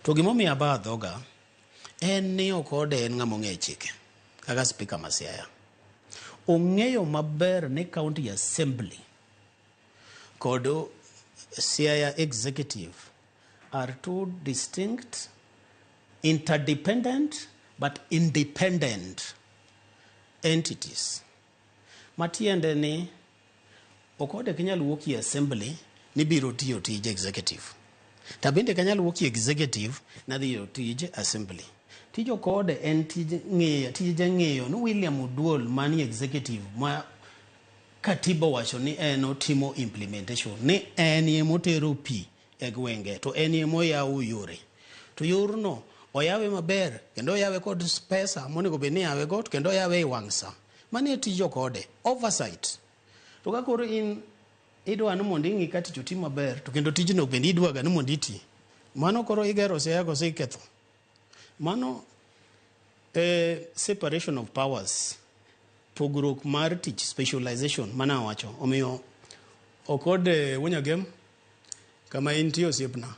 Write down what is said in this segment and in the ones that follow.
To gimomiyo abaa dhoga en ni Okode en ng'ama ong'eyo chike kaka spika ma Siaya. Ong'eyo maber ni county assembly kod Siaya executive are two distinct, interdependent but independent entities. Matiende ni Okode ok nyal wuok e assembly ni biro tiyo tij executive. To bende ok anyal wuok e executive nadhi tiyo tij assembly. Tij Okode en tij ng'iyo, tije ng'iyo ni William Oduol manie executive ma katiba owacho ni en otimo implementation ni en emotero pi e gwenge to en emoyawo yore. To yorno oyawe maber kendo oyawe kod pesa monego bed ni iyawe go to kendo oyawe e wang' sa. Mano e tij Okode, oversight. To ka koro in idwa ni mondo ing'i ka tich oti maber to kendo tijno bende idwaga ni mondo iti. Mano koro igero Siaya koso iketho? Mano e separation of powers, pogruok mar tich, specialization mane awacho. Omiyo Okode Wuonyagem kama intie osiepna,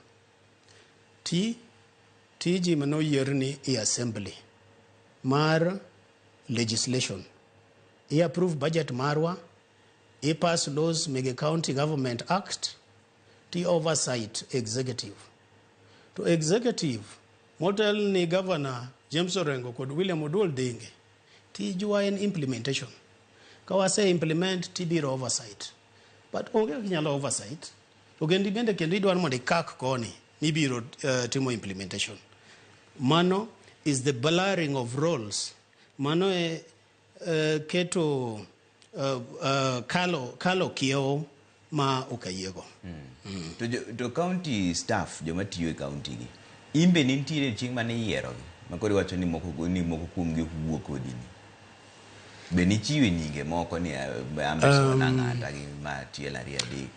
ti tiji mane oyierni e assembly mar legislation. I approve budget marwa, i pass laws mege county government act, ti oversight executive. To executive motel ni governor James Orengo kod William Oduol Dinge, tijwa en implementation. Ka wase implement tibiro oversight. But onge kaka inyalo oversight. To kendi bende kendo idwaro mondo ikak koni nibiro timo implementation. Mano is the blurring of roles. Mano e keto kalo kiewo ma ok ayiego. To county staff joma tiyo e county gi in be nintiere chieng' mane iyierogi ma koro iwacho ni moko kuomgi ok wuo kodi ni be nichiwe nyinge moko ni ambe sona ng'ata gi ma tielo ariyo adek?